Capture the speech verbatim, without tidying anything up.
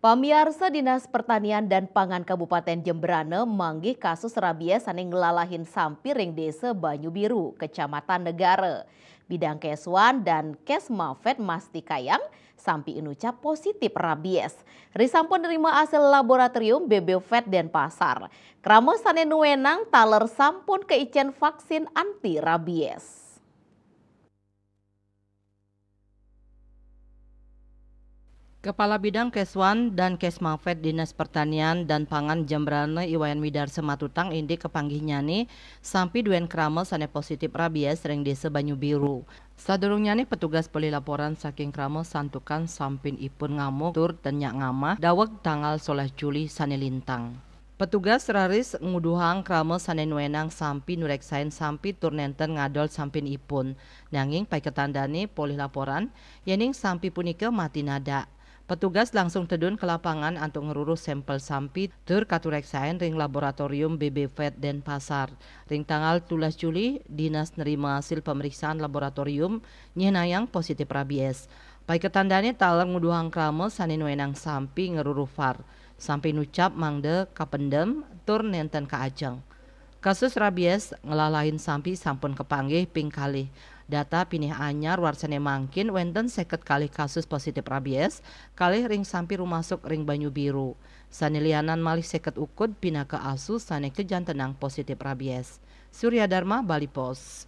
Pamiarsa, Dinas Pertanian dan Pangan Kabupaten Jembrana manggih kasus rabies sane nglalahin sampi ring Desa Banyu Biru, Kecamatan Negara. Bidang Keswan dan Kesmafed mastikayang sampi inucap positif rabies. Risampun nerima hasil laboratorium B B Vet Denpasar. Krama sane nuenang taler sampun kaicen vaksin anti rabies. Kepala Bidang Keswan dan Kesmafed Dinas Pertanian dan Pangan Jembrana, I Wayan Widarsa, matutang indik kapanggihnyane sampi duen krama sane positif rabies ring Desa Banyu Biru. Sadurungnyane petugas polih laporan saking krama santukan sampin ipun ngamuk tur ten nyak ngamah daweg tanggal solas Juli sane lintang. Petugas raris nguduhang krama sane nuenang sampi nureksain sampi tur nenten ngadol sampin ipun. Nanging paiketan dane polih laporan yening sampi punika mati nadak. Petugas langsung tedun ka lapangan antuk ngruruh sampel sampi tur katureksain ring laboratorium B B Vet Denpasar. Ring tanggal tulas Juli, dinas nerima hasil pemeriksaan laboratorium nyehnayang positif rabies. Paiketan dane taler nguduhang krama sane nuenang sampi ngruruh var. Sampi nucap mangda kapendem tur nenten kaajeng. Kasus rabies nglalahin sampi sampun kapanggih ping kalih. Data pinih anyar warsane mangkin wenten seket kalih kasus positif rabies, kalih ring sampi rumasuk ring Banyu Biru. Sane lianan malih seket ukud pinaka asu sane kajantenang positif rabies. Surya Dharma, Bali Post.